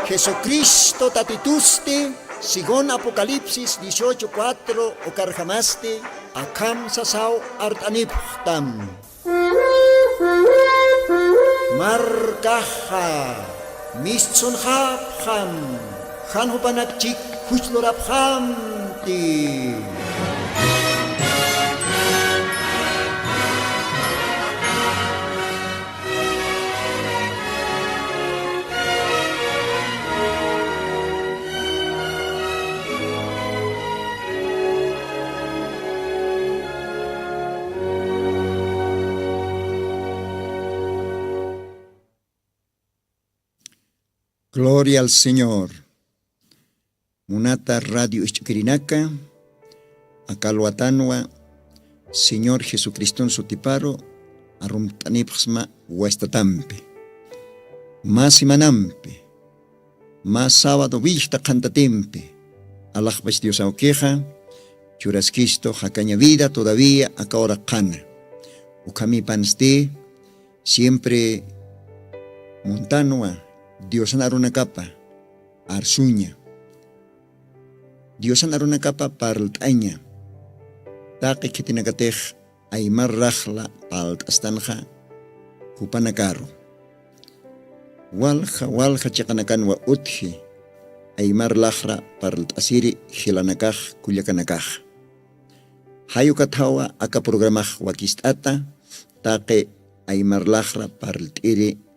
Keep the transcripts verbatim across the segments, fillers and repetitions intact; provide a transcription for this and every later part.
Jesucristo Tatitusti, según Apocalipsis dieciocho cuatro, ukarjamasti akham sasaw art'anipxtam. Markaxa mistsunxapxam, jan jupanakchik juchlurapxamti. Gloria al Señor. Munata radio isch'ukirinaka, aka alwatanwa Señor Jesucriston sutiparu arumt'anipxsma wastatampi. Mä semanampi, mä sábado willkta qhantatimpi, alaxpach Dios awkixa churaskistu jakaña vida todavía aka uraq qhana. Ukhamipansti siempre muntanwa Diosan arunakapa arsuña. Diosan arunakapa parlt'aña. Taqi khitinakatix aymar laxra parlt'astanxa jupanakaru. Walja, walja chiqanakanwa utji aymar laxra parlt'asiri jilanakax, kullakanakax. Jay uka thawa aka programax wakist'ata, taqi aymar laxra parlt'iri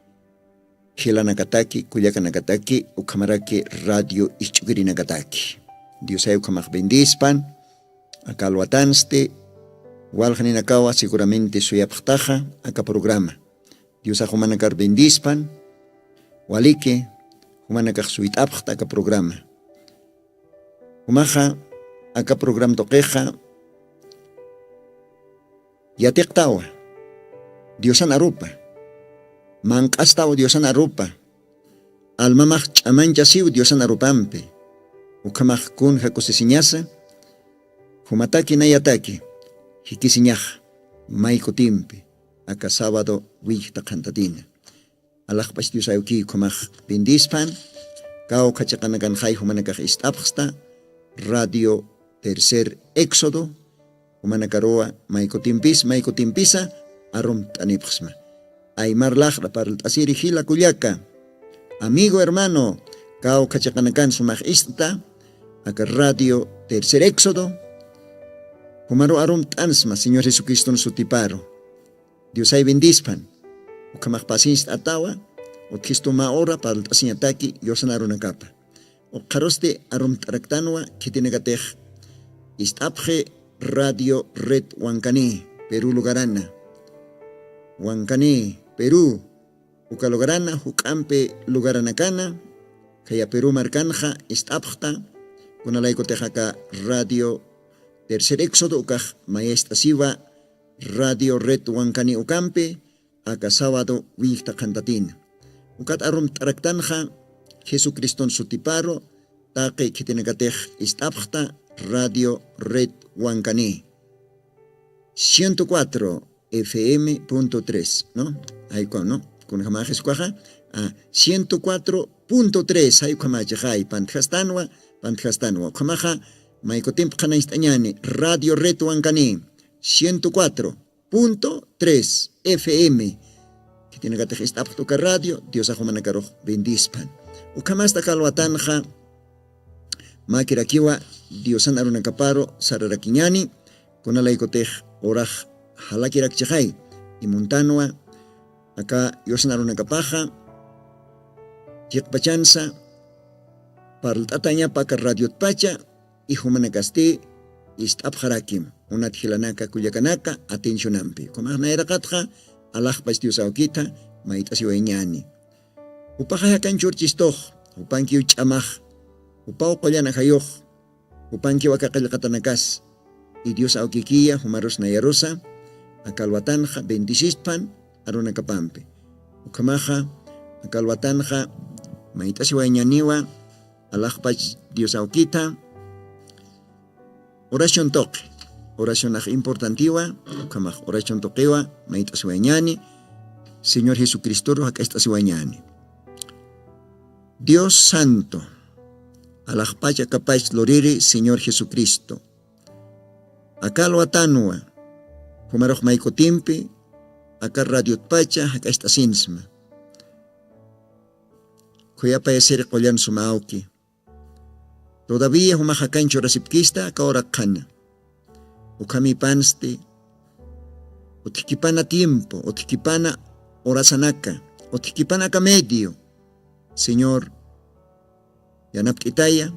jilanakataki, kullakanakataki, ukhamaraki radio isch'ukirinakataki. Diosay ukhamax bendispan, aka alwatansti, waljaninakawa seguramente suyapxtaxa aka programa. Diosax jumanakar bendispan, waliki, jumanakax suyt'apxta aka programa. Jumaxa aka programa tuqixa, yatiqtawa Diosan arupa, manq'astawa Diosan arupa, almamax ch'amanchasiw Diosan arupampi, ukhamax kunja kusisiñasa, jumataki nayataki jikisiñax may kutimpi, aka sábado willkta qhantatina. Alaxpach Dios awki ukhamax bendispan, kawkha chiqanakanxay jumanakax ist'apxsta, Radio Tercer Éxodo, jumanakaruwa may kutimpis, may kutimpisa arumt'anipxsma. Aymar laxra parlt'asiri jila kullaka, amigo hermano, kawkha chiqanakan sumax ist'ta, aka Radio Tercer Éxodo, jumaru arumt'ansma Señor Jesucriston sutiparu. Diosay bendispan. Ukhamax paciencia t'atawa, utjistu mä hora parlt'asiñataki Diosan arunakapa. Ukxarusti arumt'araktanwa khitinakatix ist'apxi Radio Red Wankani, Perú lugarana. Wankani, Perú, uka lugarana, juk'ampi lugaranakana, khaya Perú markanxa ist'apxta, kunalaykutix aka Radio Tercer Éxodo ukax mayest'asiwa, Radio Red Wankani ukampi, aka sábado willkta qhantatina. Ukat arumt'araktanxa Jesucriston sutiparu, taqi khitinakatix ist'apxta Radio Red Wankani. Ciento cuatro F M punto tres, ¿no? Jay ukham, ¿no? Kunjamaxis ukaxa, ah, ciento cuatro punto tres, jay ukhamachixay, pantjastanwa, pantjastanwa. Ukhamaxa, may kutimp qhana ist'añani, Radio Red Wankani, ciento cuatro punto tres F M. Khitinakatix ist'apxta uka radio, Diosax jumanakarux bendispan. Ukhamasta aka alwatanxa, mäkirakiwa Diosan arunakaparu sararakiñani, kunalaykutix urax jalakirakchixay, imuntanwa, aka Diosan arunakapaxa, chiqpachansa, parlt'atañapa aka radiotpacha, y jumanakasti ist'apxarakim, munat jilanaka kullakanaka atencionampi. Ukhamax nayraqatxa, alaxpach Dios awkita mayt'asiwayañani. Jupaxa jakan churchistux, jupankiw ch'amax, jupaw qullan ajayux, jupankiw aka qillqatanakas, y Dios awkikiya jumarus nayarusa, aka alwatanxa bendisispan arunakapampi. Ukhamaxa, aka alwatanxa mayt'asiwayañaniwa, alaxpach Dios awkita, oración tuqi. Oracionax importantiwa, ukhamax oración tuqiwa, mayt'asiwayañani, Señor Jesucristoru jak'acht'asiwayañani. Dios santo, alaxpach akapach luriri Señor Jesucristo. Akalwatanwa, jumarux maykutimpi aka radiotpacha jak'acht'asinsma. Khuyapayasiri qullan sumawki. Todavía jumax akanchu rasipkista aka uraqxana. Ukhamipansti utjkipana tiempo, utjkipana urasanaka, utjkipana aka medio. Señor, yanapt'itaya,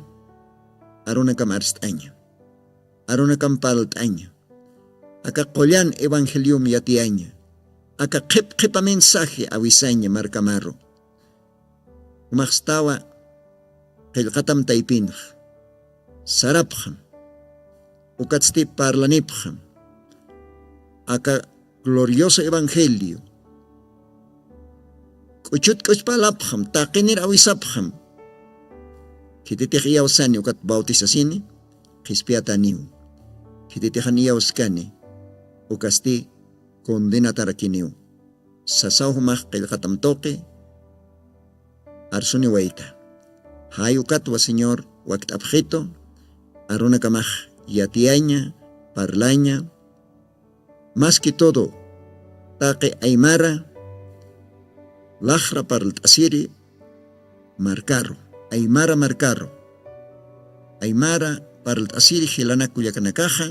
arunakam arst'aña, arunakam parlt'aña. Aka qullan evangeliom yatiyaña. Aka qhip qhipa mensaje awisaña markamaru. Umaxstawa qillqatam taypinx. Sarapxam. Ukatsti parlanipxam. Aka glorioso evangelio. K'uchut k'uchpalapxam, taqinir awisapxam. Khititix iyawsani ukat bautisasini, qhispiyataniw. Khititixan iyawskani, ukasti condenatarakiniw. Sasaw jumax qillqatam tuqi, arsuniwayta. Jay ukatwa Señor wakt'apxitu, arunakamax yatiyaña, parlaña, más que todo, taqi aymara, laxra parlt'asiri, markaru, aymara markaru, aymara parlt'asiri jilanak kullakanakaxa,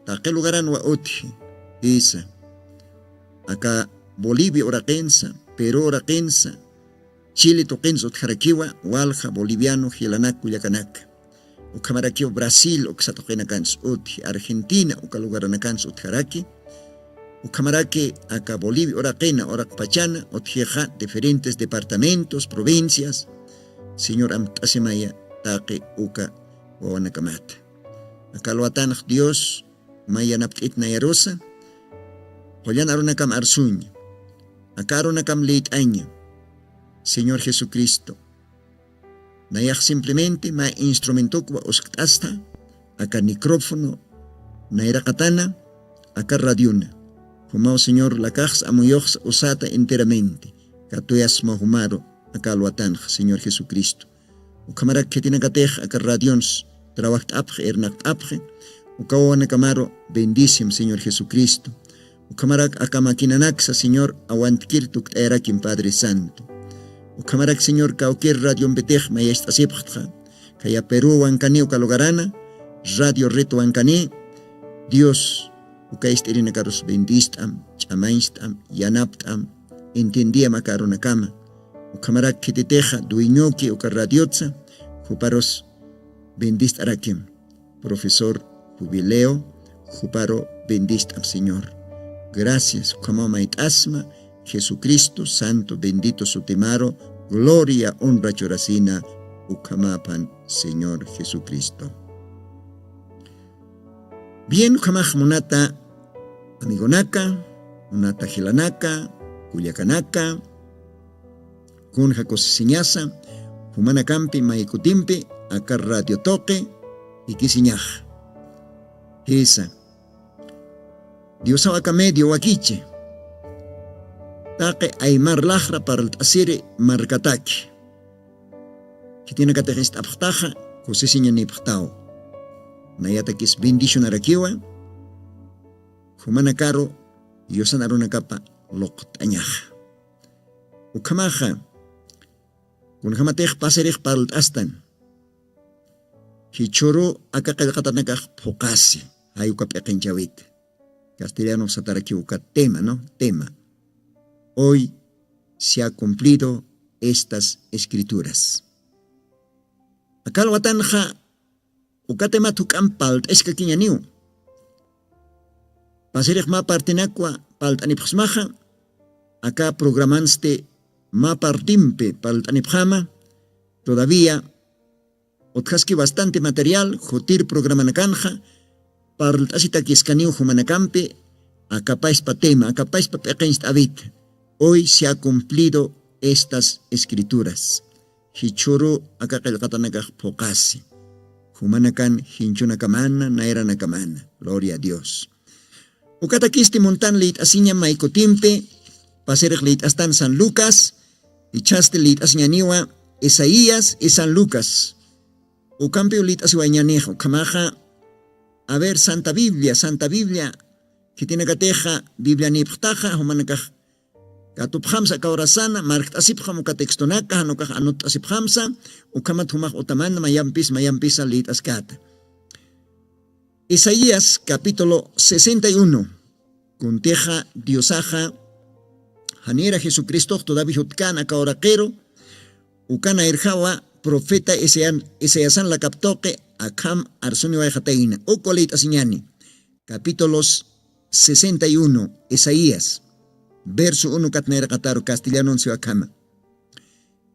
taqi lugaranwa utji, jisa. Aka Bolivia uraqinsa, Perú uraqinsa, Chile tuqinsa utjarakiwa, walja boliviano jilanak kullakanaka. Ukhamarakiw Brasil uksa tuqinakansa utji, Argentina uka lugaranakans utjaraki. Ukhamaraki aka Bolivia uraqina, uraqpachana, utjixa diferentes departamentos, provincias. Señor amt'asimaya taqi uka wawanakamata. Aka alwatanx Dios, may yanapt'it nayarusa, qullan arunakam arsuña, aka arunakam liyt'aña, Señor Jesucristo. Nayax simplemente mä instrumentokwa uskt'asta, aka micrófono nayraqatana, aka radiona. Jumaw Señor lakaxsa amuyuxsa usata enteramente, katuyasma jumaru aka alwatanxa Señor Jesucristo. Ukhamarak khitinakatix aka radions trabajt'apxi, irnaqt'apxi, uka wawanakamaru bendisim Señor Jesucristo. Ukhamarak aka maquinanaksa Señor awantkir tukt'ayarakim Padre Santo. Ukhamarak Señor kawkir radiompitix mayacht'asipxtxa, khaya Perú wankani uka lugarana, Radio Red wankani, Dios uka ist'irinakarus bendist'am, ch'amañcht'am, yanapt'am, entiendiyam aka arunakama. Ukhamarak khititixa dueñoki uka radiotsa, juparus bendist'arakim. Profesor Jubileo, juparu bendist'am Señor. Gracias, ukhamaw mayt'asma, Jesucristo, santo, bendito sutimaru, gloria, honra churasina, ukhamapan Señor Jesucristo. Bien, ukhamax munata amigonaka, munata jilanaka, kullakanaka, kunja kusisiñasa, jumanakampi maykutimpi aka radio tuqi, ikisiñax. Jisa. Diosaw aka medio wakichi. Taqi aymar laxra parlt'asiri markataki. Khitinakatix ist'apxtaxa, kusisiñanipxtaw. Nayatakis bendicionarakiwa, jumanakaru, yusan arunakapa luqt'añaxa. Ukhamaxa, kunjamatix pasirix parlt'astan. Jichhüru aka qillqatanakax phuqasi, jay uka p'iqinchäwit. Castellano satarakiw uka tema, ¿no? Tema. Hoy se ha cumplido estas escrituras. Aka alwatanxa uka temat juk'amp parlt'askakiñaniw. Pasirix mä partinakwa parlt'anipxsmaxa, aka programansti mä partimpi parlt'anipxäma, todavía utjaski bastante material, jutir programanakanxa, parlt'asitakiskaniw jumanakampi, akapaspa tema, akapaspa p'iqincht'äwit. Hoy se ha cumplido estas escrituras. Jichhüru aka qillqatanakax phuqasi. Jumanakan jinchhunakamana, nayranakamana. Gloria a Dios. Ukatakisti muntan liyt'asiña maykutimpi, pasirix liyt'astan San Lucas, jichhasti liyt'asiñaniwa Isaías y San Lucas. Ukampiw lit'asiwayañanix ukhamaxa. A ver, Santa Biblia, Santa Biblia, khitinakatixa Biblianïpxtaxa jumanakax katupxamsa aka horasana, markt'asipxam uka textonaka, jan ukax anutt'asipxamsa, ukhamat jumax utamana mayampis mayampisa lit'askata. Isaías capítulo sesenta y uno. Kuntixa Diosaxa janira Jesucristox todavía jutkan aka uraqiru, ukan irjawa profeta Isaían-, Isaíasan lakaptuqi akham arsuniwayxatayna. Uku lit'asiñani. Capítulos sesenta y uno, Isaías, verso uno katnayraqataru castellanun siwakhama.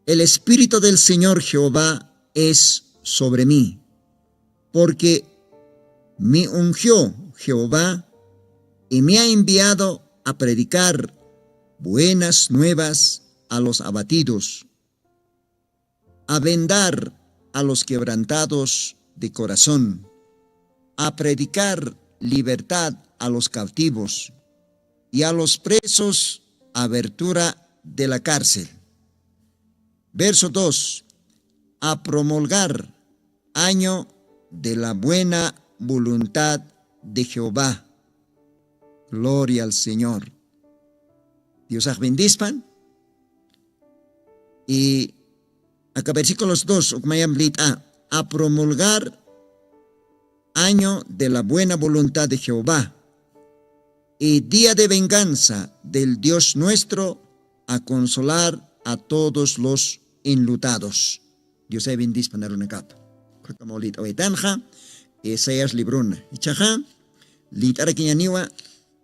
El Espíritu del Señor Jehová es sobre mí, porque me ungió Jehová y me ha enviado a predicar buenas nuevas a los abatidos, a vendar a los quebrantados de corazón, a predicar libertad a los cautivos y a los presos abertura de la cárcel. Verso dos, a promulgar año de la buena voluntad de Jehová. Gloria al Señor. Diosax bendispan. Y aka versículos dos, ukmayam lit'a, a promulgar año de la buena voluntad de Jehová y día de venganza del Dios nuestro, a consolar a todos los enlutados. Diosay bendispan arunakapa. Ukhakamaw lit'awaytanxa Isaías librona. Ichaxa lit'arakiñaniwa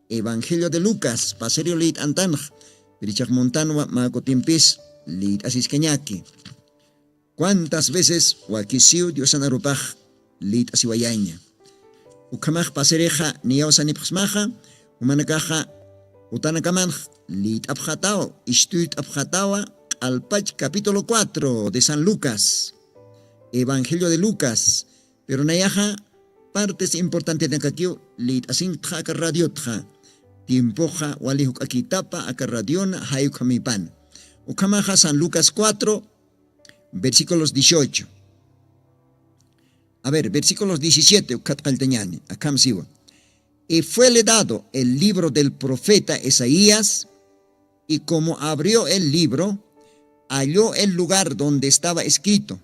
Evangelio de Lucas, pasiriw lit'antanxa, pirichax muntanwa mä kutimpis lit'asiskañaki. Cuántas veces wakisiw Diosan arupax lit'asiwayaña. Ukhamax pasirixa niyawsanipxsmaxa, jumanakaxa utanakamanx lit'apxatawa, istuyt'apxatawa, q'alpach capítulo cuatro de San Lucas, Evangelio de Lucas, pero nayaxa partes importantenakakiw lit'asinktxa aka radiotxa. Tiempoxa wali juk'akïtapa aka radiona jay ukhamipana. Ukhamaxa San Lucas cuatro, versículos dieciocho. A ver, versículos diecisiete, ukat qalltañani, akham siwa. Y fuele dado el libro del profeta Isaías, y como abrió el libro, halló el lugar donde estaba escrito: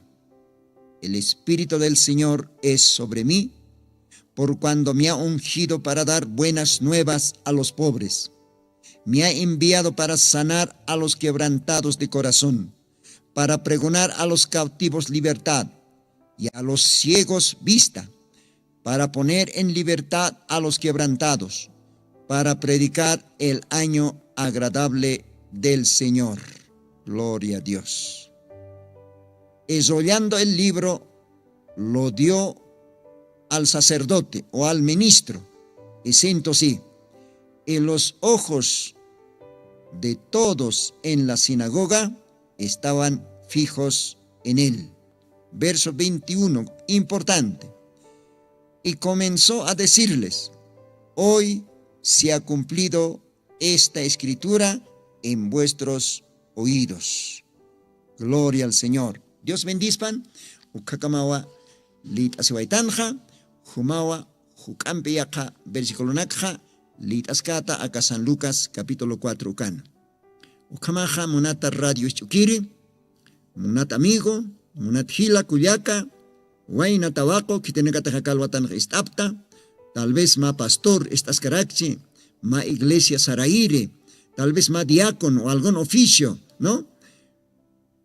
El Espíritu del Señor es sobre mí, por cuando me ha ungido para dar buenas nuevas a los pobres. Me ha enviado para sanar a los quebrantados de corazón, para pregonar a los cautivos libertad y a los ciegos vista, para poner en libertad a los quebrantados, para predicar el año agradable del Señor. Gloria a Dios. Enrollando el libro, lo dio al sacerdote o al ministro, y sentó sí. Y los ojos de todos en la sinagoga estaban fijos en él. Verso veintiuno, importante. Y comenzó a decirles: Hoy se ha cumplido esta escritura en vuestros oídos. Gloria al Señor. Dios bendispan, ukhakamawa lit'asiwaytanxa, jumawa juk'ampi yaqha versiculonakxa lit'askata aka San Lucas capítulo cuatro ukana. Ukhamaxa munata radio isch'ukiri, munat amigo, munat jila kullaka, wayna tawaqu khitinakatax aka alwatanxa ist'apta, tal vez mä pastor ist'askarakchi, mä iglesia sarayiri, tal vez mä diácono o algún oficio, ¿no?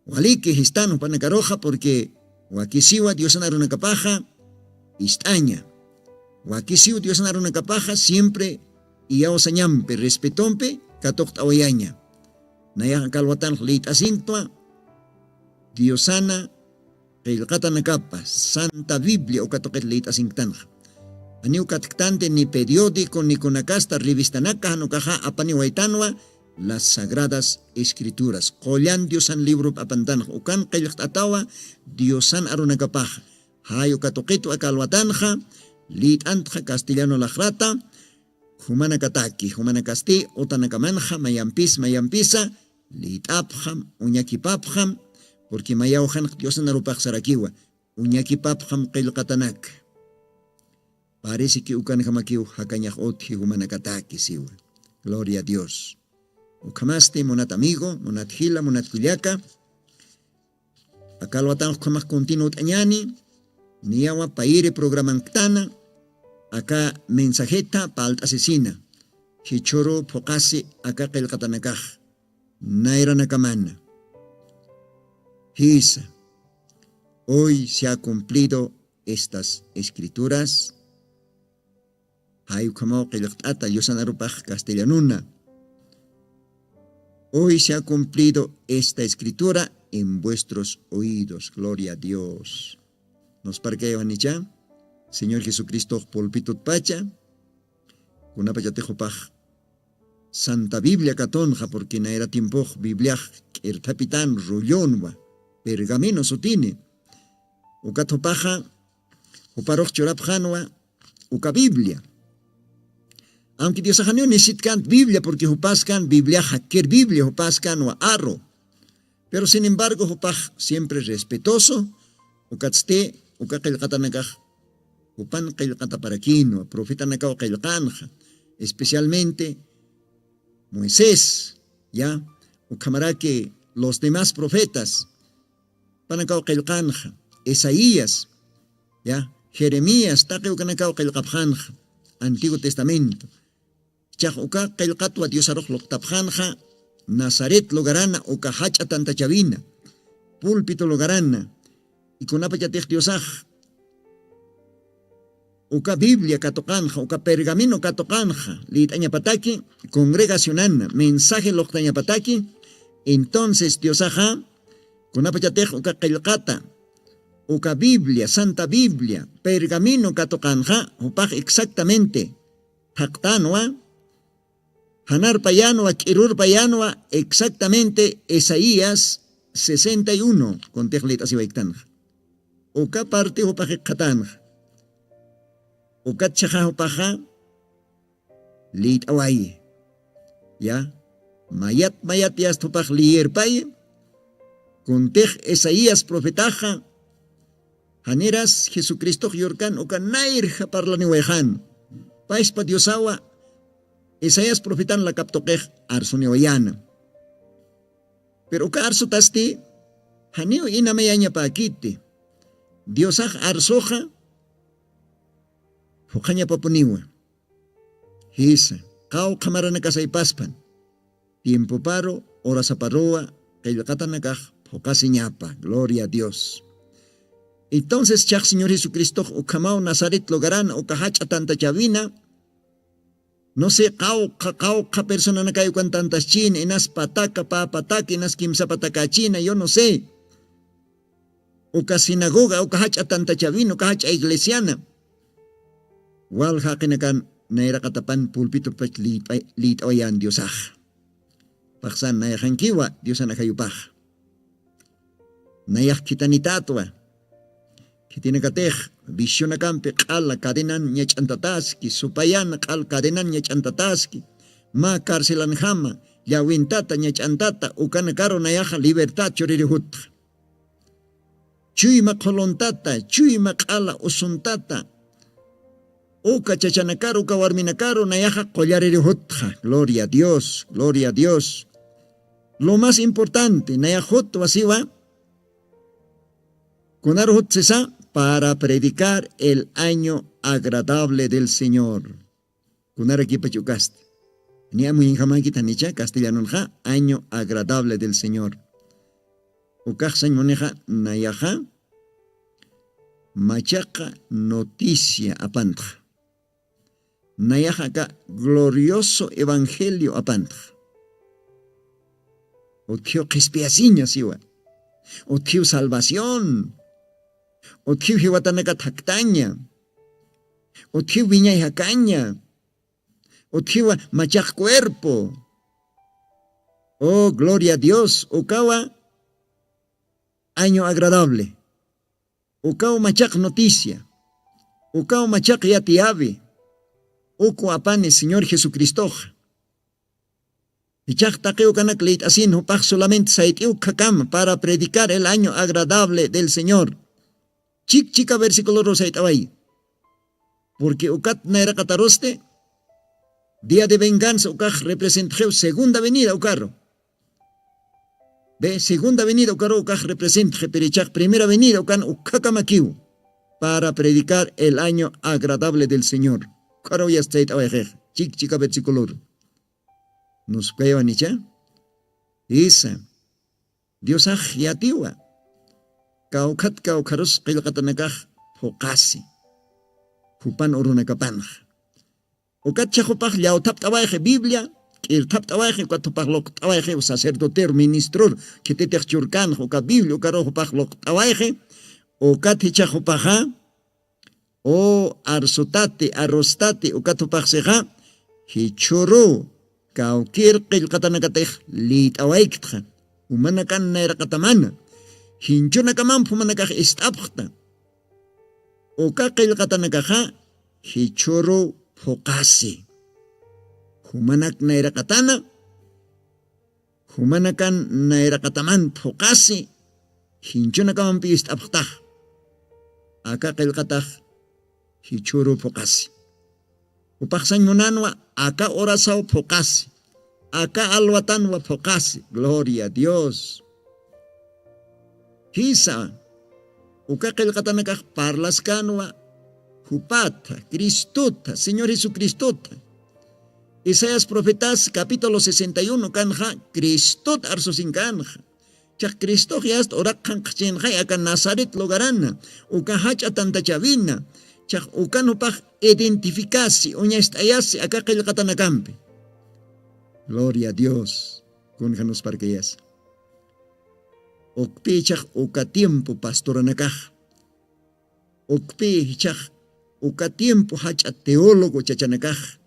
Waliki jistan jupanakaruxa, porque wakisiwa Diosan arunakapaxa ist'aña. Wakisiw Diosan arunakapaxa siempre iyawsañampi, respetompi katuqt'awayaña. Nayaxa aka alwatanx lit'asinktwa Diosana qillqatanakapa Santa Biblia uka tuqit lit'asinktanxa. Janiw katktanti ni periódico, ni kunakasta revistanaka, jan ukaxa apaniwaytanwa las Sagradas Escrituras. Qullan Diosan librop apantanxa, ukan qillqt'atawa Diosan arunakapaxa. Jay uka tuqitwa aka alwatanxa lit'antxa castellano laqrata, jumanakataki, jumanakasti utanakamanxa mayampis mayampisa lit'apxam, uñakipapxam, Porque mayawxanx Diosan arupax sarakiwa, uñakipapxam qillqatanak. Parece que ukanjamakiw jakañax utji jumanakataki siwa. Gloria a Dios. Ukhamasti munat amigo, munat jila, munat kullaka. Aka alwatanx ukhamax continuw t'añani, niyawa payiri programanktana, aka mensajeta palt'asisina. Jichhuru phuqasi aka qillqatanakax. Nayranakamana. Jisa. Hoy se ha cumplido estas escrituras. Jay ukhamaw qillqt'ata Diosan arupax castellanuna. Hoy se ha cumplido esta escritura en vuestros oídos. Gloria a Dios. Nos parkayawanicha. Señor Jesucristo pulpitutpacha. Kunapachatix jupax Santa Biblia katunxa, porque nayra tiempox Bibliax k'irthapitan rullunwa, pergamino sutini. Ukat jupaxa, juparux churapxanwa, uka Biblia. Aunque Diosaxaniw necesitkant Biblia, porque jupaskan Bibliax jakkir Biblia, jupaskanwa arru. Pero sin embargo, jupax siempre respetuoso, ukatsti, uka qillqatanakax, jupan qillqataparakinwa, profetanakaw qillqanxa, especialmente Moisés, ya, ukhamaraki los demás profetas, panakaw qillqanxa, Isaías, ya, Jeremías, taqi ukanakaw qillqapxanxa, Antiguo Testamento. Chax uka qillqatwa Diosarux luqtapxanxa, Nazaret lugarana, uka jach'a tantachawina, púlpito lugarana, y kunapachatix Diosax, uka Biblia katuqanxa, uka pergamino katuqanxa, lït'añapataki, congregacionana, mensaje luqtañapataki, entonces Diosaxa, kunapachatix uka qillqata, uka Biblia, Santa Biblia, pergamino katuqanxa, jupax exactamente, thaqtanwa, janarpayanwa, k'irurpayanwa, exactamente Isaías sesenta y uno, kuntix lït'asiwayktanxa. Uka parti jupax jikxatanxa. Ukat chaxa jupaxa lït'awayi. Ya, mayat mayat yast jupax liyirpayi. Kuntix Isaías profetaxa, janiras Jesucristox yurkan uka nayrja parlaniwayxan. Payspa Diosawa Isaías profetan lakap tuqix arsuniwayana. Pero uka arsutasti, janiw inamayañapäkiti. Diosax arsuxa, phuqhañapapuniwa. Jisa, qawqha maranakasaypaspan. Tiempoparu, horasaparuwa, qillqatanakax phuqasiñapa. Gloria a Dios. Entonces, chax Señor Jesucristox ukhamaw Nazaret lugaran, uka jach'a tantachawina, no sé, qawqha, qawqha personanakay ukan tantaschina, inas pataka, pä pataka, inas kimsa patakachina, yo no sé. Uka sinagoga, uka jach'a tantachawina, uka jach'a iglesiana. Walja jaqinakan nayraqatapan pulpitupach lït'awayan Diosax. Paxsan nayaxankiwa Diosan ajayupax. Nayax khithanitatwa. Khitinakatix vicionakampi q'ala cadenan ñach'antataski, supayan q'al cadenan ñach'antataski, mä carcelanjama, llawintata ñach'antata, ukanakaru nayaxa libertad churiri jutxa. Chuyma qhuluntata, chuyma q'ala usuntata, uka chachanakaru, uka warminakaru nayaxa qullariri jutxa. Gloria a Dios, gloria a Dios. Lo más importante, nayax jutwa siwa, kunaru jut sisa, para predicar el año agradable del Señor. Kunarakipach ukasti. Ni amuñjamäkit janicha, castellanunxa, año agradable del Señor. Ukax sañ munixa, nayaxa, machaqa noticia apantxa. Nayaxa aka glorioso evangelio apantxa. Utjiw qhispiyasiña siwa. Utjiw salvación. Utjiw jiwatanaka thaktaña. Utjiw wiñay jakaña. Utjiwa machaq cuerpo. Oh, gloria a Dios. Ukawa año agradable. Ukaw machaq noticia. Ukaw machaq yatiyawi. Uku apani Señor Jesucristoxa. Ichax taqiw kanak lït'asin jupax solamente sayt'iw khakam para predicar el año agradable del Señor. Chik chika versiculoru sayt'away. Porque ukat nayraqatarusti día de venganza ukax representxiw segunda venida ukaru. Ve, segunda venida ukaru ukax representxi pirichax primera venida ukan ukhakamakiw para predicar el año agradable del Señor. Ukaru yastayt'awayxix chik chika versiculoru. Nuspkaywan icha isa diosax yatiwa kawkhat kawkharus qillqatanakax phuqasi jupan urunakapanxa. Ukat chaxupax llawthapt'awayxi biblia k'irthapt'awayxi ukat jupax luqt'awayxi sacerdoteru ministrur khititix churkanxa uka biblia ukaru jupax luqt'awayxi. Ukat jichaxupaxa u arsutati arrustati ukat jupaxsixa jichhuru kawkir qillqatanakatix lït'awayktxa jumanakan nayraqatamana jinchunakamamp jumanakax ist'apxta. Uka qillqatanakaxa jichhuru phuqasi jumanak nayraqatana jumanakan nayraqataman phuqasi jinchunakamampi ist'apxtax. Aka qillqatax jichhuru phuqasi jupaxsañ munanwa aka urasaw phuqasi aka alwatanwa phuqasi gloria a dios. Jisa uka qillqatanakax parlaskanwa jupatha cristutha señor jesucristutha. Isaías profetas capítulo sesenta y uno kanxa cristot arsusinkanxa. Chax cristox yasta uraq qhanqxchinxay aka nazaret lugarana uka jach'a tantachawina chax ukan jupax identificasi uñast'ayasi aka qillqatanakampi. Gloria a dios. Kunjanusparkayasa ukpï ichax uka tiempo pastoranakax ukpï ichax uka tiempo jach'a teólogo chachanakax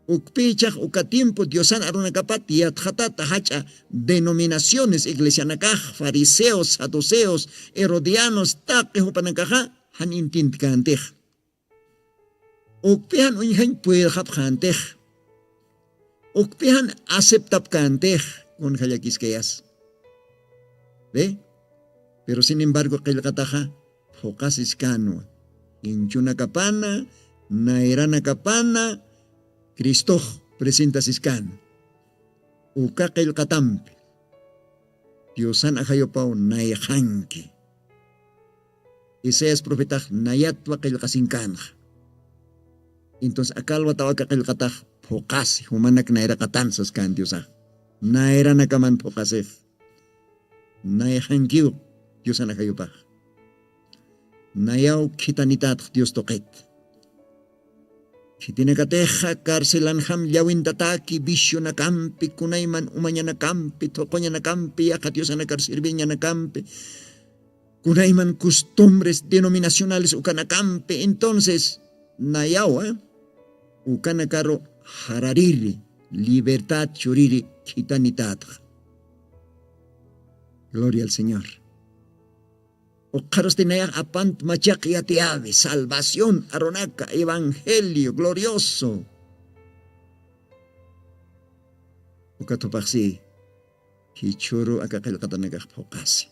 ukpï ichax uka tiempo diosan arunakapat yatxatata jach'a denominaciones iglesianakax fariseos saduceos herodianos taqi jupanakaxa jan intintkantix. Ukpï jan uñjañ puedxapxantix ukpï jan aceptapkantix. Kunja llakiskayas ve. Pero sin embargo qillqataxa phuqasiskanwa jinchunakapana nayranakapana cristox presentasiskana. Uka qillqatampi diosan ajayupaw nayxanki. Isaías profetax nayatwa qillqasinkanxa. Entonces akalwataw aka qillqatax phuqasi jumanak nayraqatan saskan diosax nayranakaman phuqasix. Nayxankiw diosan ajayupax nayaw khitanitatx dios tuqit. Khitinakatixa carcelanxam llawintataki vicionakampi kunayman umañanakampi thuquñanakampi yaqha diosanakar sirviñanakampi kunayman costumbres denominacionales ukanakampi entonces nayawa ukanakaru jarariri libertad churiri khitanitatxa. Gloria al señor. Ukxarusti nayax apant machaq yatiyawi salvación arunaka evangelio glorioso. Uka thupaxsi jichhuru aka qillqatanakax phuqasi.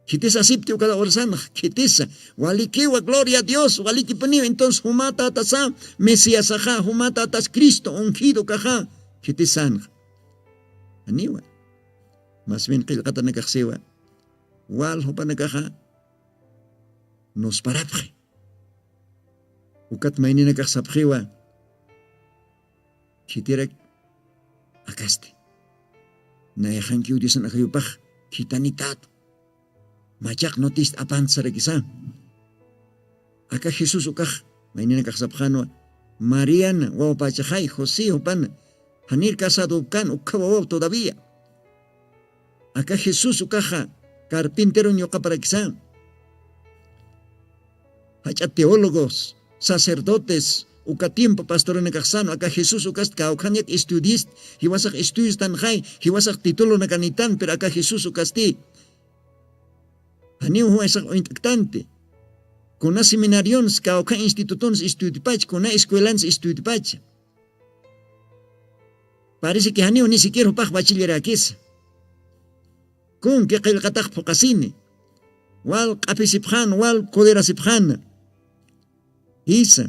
Khitisa asipti ukata ursanxa khitisa walikiwa gloria a dios walikipuniw entonces juma tatasa mesiasaxa juma tatas cristo ungido kaxa khitisanxa. Janiwa mas bien qillqatanakaxsiwa wal jupanakaxa nusparapxi. Ukat mayninakax sapxiwa khitirak akasti nayxankiw diosan ajayupax khitanitat machaq notista apant sarakisa. Aka jesús ukax mayninakax sapxanwa mariana wawpachaxay josé jupana janir casadopkan ukha wawaw todavía. Aka jesús ukaxa carpinteron ñuqaparakisa. Jach'a teólogos sacerdotes uka tiempo pastoranakaxsano aka jesús ukasta kawkhan yak estudiist jiwasax estudistanxay jiwasax titulonakanitan pero aka jesús ukasti janiw juwasax uñt'aktanti. Kuna seminarionis kawkha institutonis estudipacha kuna escuelanis estudipacha. Parece que janiw ni siquiera jupax bachillerakisa. Kunki qillqatax phuqasini. Wal q'aphisipxan, wal colerasipxana. Jisa.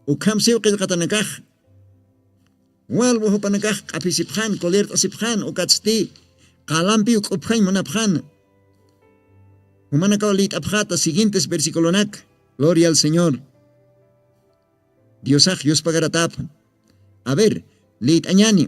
Ukham siw qillqatanakax. Wal jupanakax q'aphisipxan, colert'asipxan, ukatsti qalampiw k'upjañ munapxana. Jumanakaw liyt'apxata siguientes versiculonaka. Gloria al Señor. Diosax yuspagaratapxan. A ver, liyt'añani.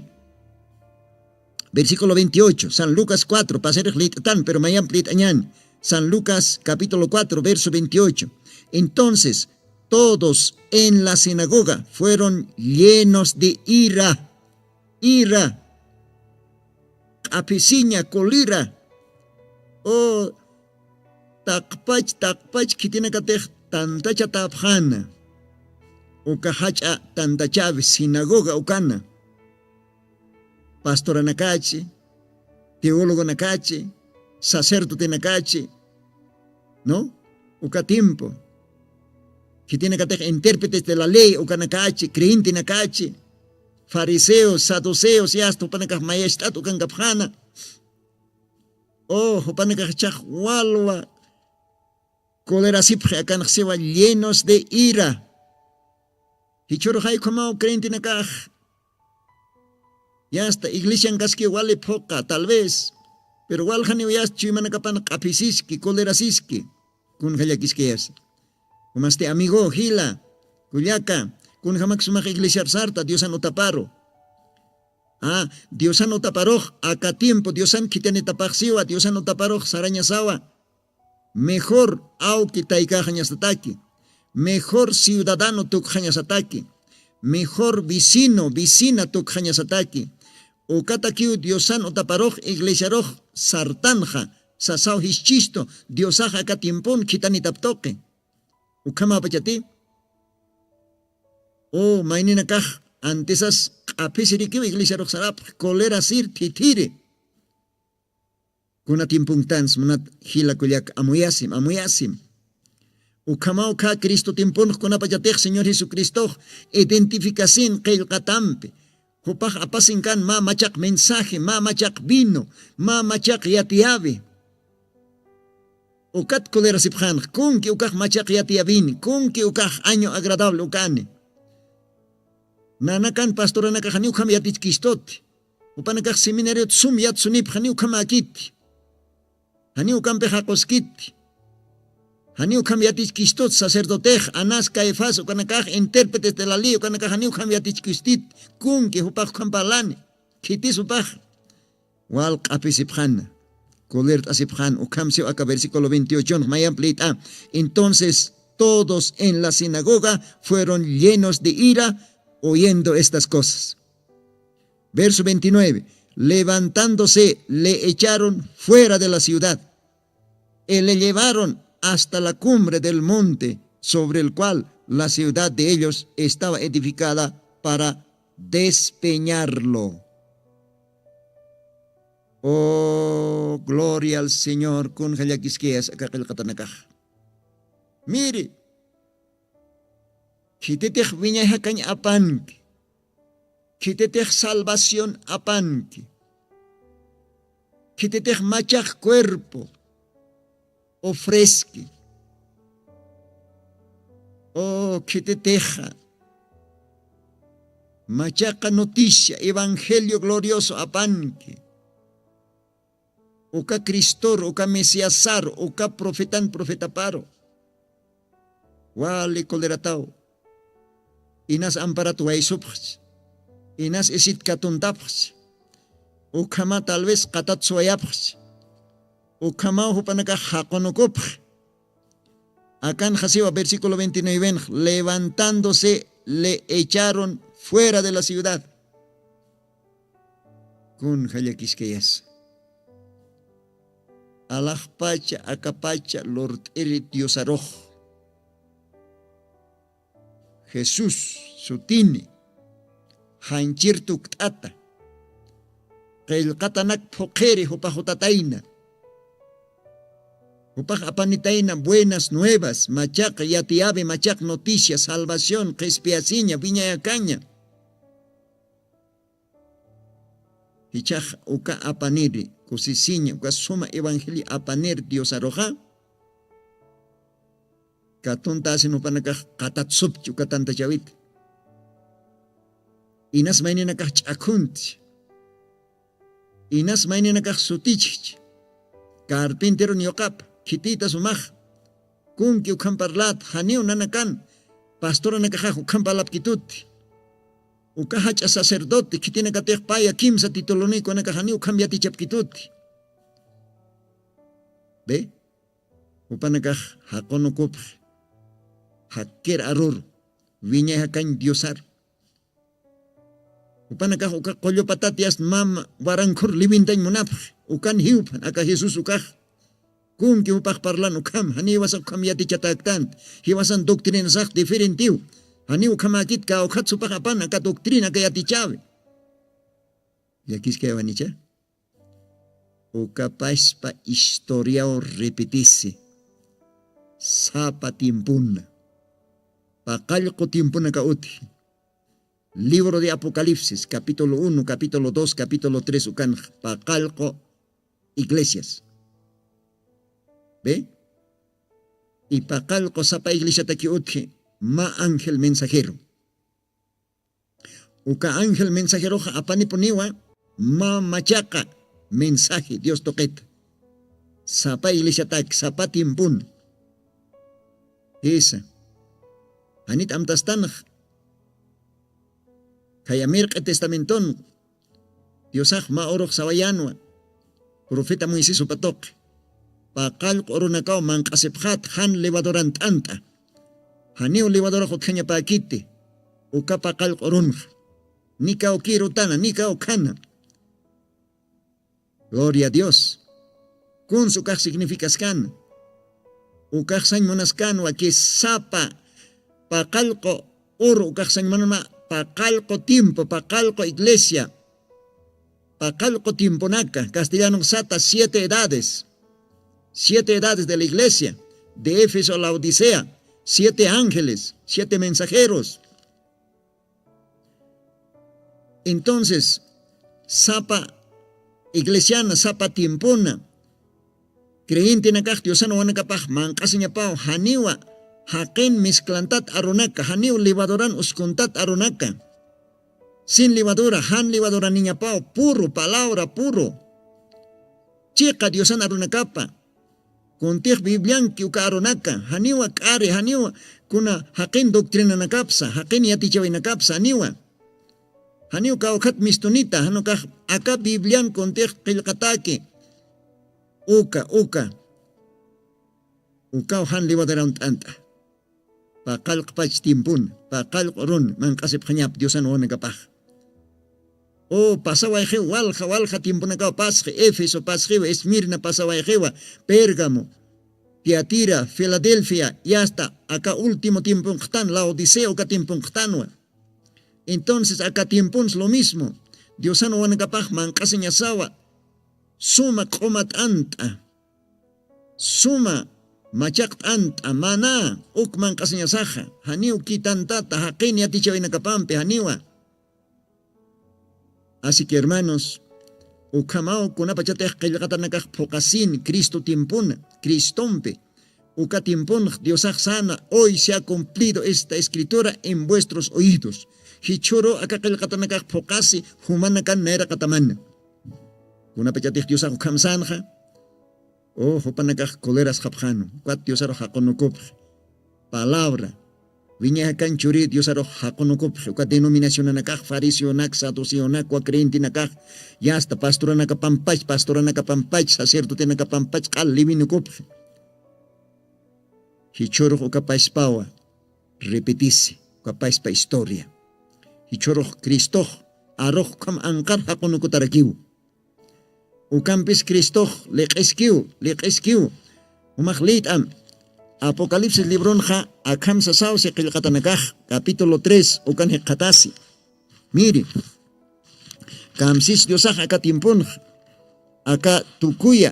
Versículo veintiocho, San Lucas cuatro, pasirix liyt'atan, pero mayamp liyt'añani. San Lucas capítulo cuatro, verso veintiocho. Entonces, todos en la sinagoga fueron llenos de ira. Ira. Q'aphisiña, cólera. O taqpach, taqpach khitinakatix tantachatapxana. Uka jach'a tantachäwi sinagoga ukana. Pastoranakachi, teólogonakachi, sacerdotenakachi, ¿no? Uka tiempo. Khitinakatix intérpretes de la ley ukanakachi, creyentenakachi, fariseos, saduceos, yasta jupanakax mayacht'at ukankapxana. O jupanakax ichhax walwa colerasipxi, akanx siwa llenos de ira. Jichhürux jay ukhamaw creyentenakax. Yasta iglesiankaski wali phuqa, tal vez. Pero waljaniw yasta chuymanakapan q'aphisiski, colerasiski. Kunja llakiskayasa. Jumasti amigo, jila, kullaka, kunjamak sumax iglesiar sarta, Diosan utaparu. Ah, Diosan utaparux, aka tiempo, Diosan khitinitapax siwa, Diosan utaparux sarañasawa. Mejor awki taykaxañasataki, mejor ciudadano tukxañasataki, mejor vecino, vecina tukxañasataki. Ukatakiw Diosan utaparux, iglesiarux sartanxa, sasaw jischistu, Diosax aka tiempon khitinitap tuqi. Ukhamapachati. O mayninakax antisas q'aphisirikiw iglesiarux sarapx, colerasir thithiri. Kuna tiemponktansa munat jila kullak, amuyasim, amuyasim. Ukhamaw ukha Cristo tiemponx kunapachatix Señor Jesucristox identificasin qillqatampi. Jupax apasin kan mä machaq mensaje, mä machaq vino, mä machaq yatiyawi. Ukat colerasipxanx, kunki ukax machaq yatiyawini, kunki ukax año agradable ukani. Nanakan pastoranakax janiw ukham yatichkistuti. Jupanakax seminariot sum yatsunipx janiw ukhamäkiti. Janiw ukampix jaquskiti. Janiw ukham yatichkistut sacerdotex, Anás, Caifás, ukanakax intérpretes de la ley, ukanakax janiw ukham yatichkistit, kunki jupax ukham parlani, khitis jupax. Wal q'apisipxana, colert'asipxan, ukham siw aka versículo veintiocho, mayamp liyt'a. Entonces todos en la sinagoga fueron llenos de ira oyendo estas cosas. Verso veintinueve, levantándose, le echaron fuera de la ciudad y le llevaron hasta la cumbre del monte sobre el cual la ciudad de ellos estaba edificada para despeñarlo. Oh, gloria al Señor, kunja llakiskayas aka qillqatanakax. Mire, khititix wiñay jakañ apanki, khititix salvación apanki, khititix machaq cuerpo ofreski, o khititixa machaqa noticia, evangelio glorioso apanki, uka Cristor, uka Mesiasar, uka profetan profetaparu. Wali colerataw. Inas amparat waysupxch. Inas isit katuntapxch. Ukhama tal vez qatat suwayapxch. Ukhamaw jupanakax jaqunukupx. Akan jasiwa versículo veintinueve, levantándose le echaron fuera de la ciudad. Kunja llakiskayas. Alaxpacha, akapacha, lurt'iri Diosarux. Jesús sutini, janchir tukt'ata, qillqatanak phuqhiri jupax jutatayna, jupax apanitayna buenas nuevas, machaq yatiyawi, machaq noticia, salvación, qhispiyasiña, wiñay akaña. Jichhax uka apaniri kusisiña uka suma evangelio apanir diosaruxa, katuntasin jupanakax qatatsupchi uka tantachawit. Inas mayninakax ch'akhunti, inas mayninakax sutichchi. Carpinterun yuqap khitiyta sumax kunki ukham parlat janiw nanakan. Pastoranakaxax ukham parlapkituti. Uka jach'a sacerdote khitinakatix paya kimsa titulunïkunakax janiw ukham yatichapkituti. Be, jupanakax jaqunukupxi jakkir arur wiñay jakañ diosar. Jupanakax uka qullupatat yast mam warankhur liwintañ munapxi ukan jiwphan aka jesús ukax. Kunki jupax parlan ukham janiw jiwasax ukham yatichatäktant. Jiwasan doctrinasax diferentiw. Janiw ukhamäkit kawkhat supax apan aka doctrina aka yatichäwi. Llakiskaywan icha uka paspa historiaw repetisi. Sapa tiempona, paqallqu tiemponaka utji. Libro de Apocalipsis capítulo uno, capítulo dos, capítulo tres ukanx paqallqu iglesias. Ve, y paqallqu sapa iglesiataki utji. Mä ángel mensajero. Uka ángel mensajeroxa apanipuniwa mä machaqa mensaje dios tuqita. Sapa iglesiatak sapa tiempun jisa. Janit amtastanax khaya mirq'i testamenton diosax mä urux sawayanwa profeta moisés upatuqi. Paqallq'u urunakaw manq'asipxat jan levadurant'ant'a. Janiw levadurax utjañapäkiti uka paqallq'u urunxa. Nikaw kirutana nikaw khana. Gloria a dios. Kunsa ukax significaskana? Ukaxsañ munaskanwa ki sapa paqallq'u uru ukaxsañ munama paqallq'u tiempo paqallq'u iglesia. Paqallq'u tiemponaka castellanonsata siete edades. Siete edades de la iglesia de éfeso a laodicea. Siete ángeles siete mensajeros. Entonces sapa iglesiana sapa tiempona creyentenakax diosan wanakapax manq'asiñapaw janiwa jaqin mezclantat arunaka janiw levaduran uskuntat arunaka. Sin levadura jan levaduraniñapaw puru palabra puru chiqa diosan arunakapa. Kuntix biblianki uka arunaka janiwa k'ari janiwa kuna jaqin doctrinanakapsa jaqin yatichawinakapsa janiwa. Janiw kawkhat mistunita janukax aka biblian kuntix qillqataki. Uka uka ukaw jan liwadarawn t'ant'a. Paqallq'pach timpun paqallq'urun manq'asipxañap diosan wawanakapax. O pasawayxiw walja walja tiemponakaw pasxi éfeso pasxiwa esmirna pasawayxiwa pérgamo tiatira filadelfia y asta aka último tiemponqtan laodicea uka tiemponqtanwa. Entonces aka tiemponsa lo mismo diosan wawanakapax manq'asiñasawa. Suma q'uma t'ant'a suma machaq t'ant'a mana uk manq'asiñasaxa janiw kitantata jaqin yatichawinakapampi janiwa. Así que hermanos ukhamaw kunapachatix qillqatanakax phuqasin cristo tiempuna cristompi uka tiempunx diosax sana hoy se ha cumplido esta escritura en vuestros oídos. Jichhuru aka qillqatanakax phuqasi jumanakan nayraqatamana. Kunapachatix diosax ukham sanxa o jupanakax colerasxapxanu ukat diosarux jaqunukupxi. Palabra wiñayakan churi diosarux jaqunukupxi uka denominacionanakax fariseonak saduceonak wa creyentenakax yasta pastoranakapampach pastoranakapampach sacerdotenakapampach q'al liwinukupxi. Jichhurux uka paspawa repetisi uka paspa historia. Jichhurux cristox arux ukham anqar jaqunukutarakiw. Ukampis cristox liq'iskiw liq'iskiw. Umax liyt'am apocalipsis libronxa akham sasaw si qillqatanakax capítulo tres ukan jikxatasi. Miri kamsis diosax aka tiemponxa aka tukuya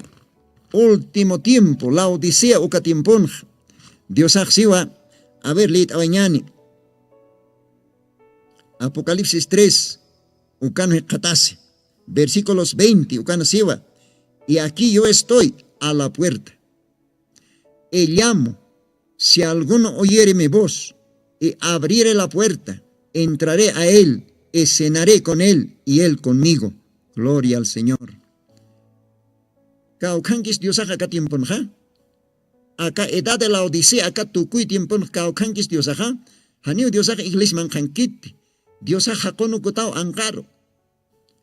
último tiempo laodicea uka tiemponxa diosax siwa. A ver liyt'awañani apocalipsis tres ukan jikxatasi. Versículos veinte, ukan siwa: "Y aquí yo estoy a la puerta y llamo. Si alguno oyere mi voz y abriere la puerta, entraré a él y cenaré con él y él conmigo". Gloria al Señor. Kawkhankis Diosaxa aka tiemponxa, aka edad de Laodicea, aka tukuy tiemponxa kawkhankis Diosaxa, janiw Diosaxa iglesiaman qhankiti. Diosaxa jaqunukutaw anqaru.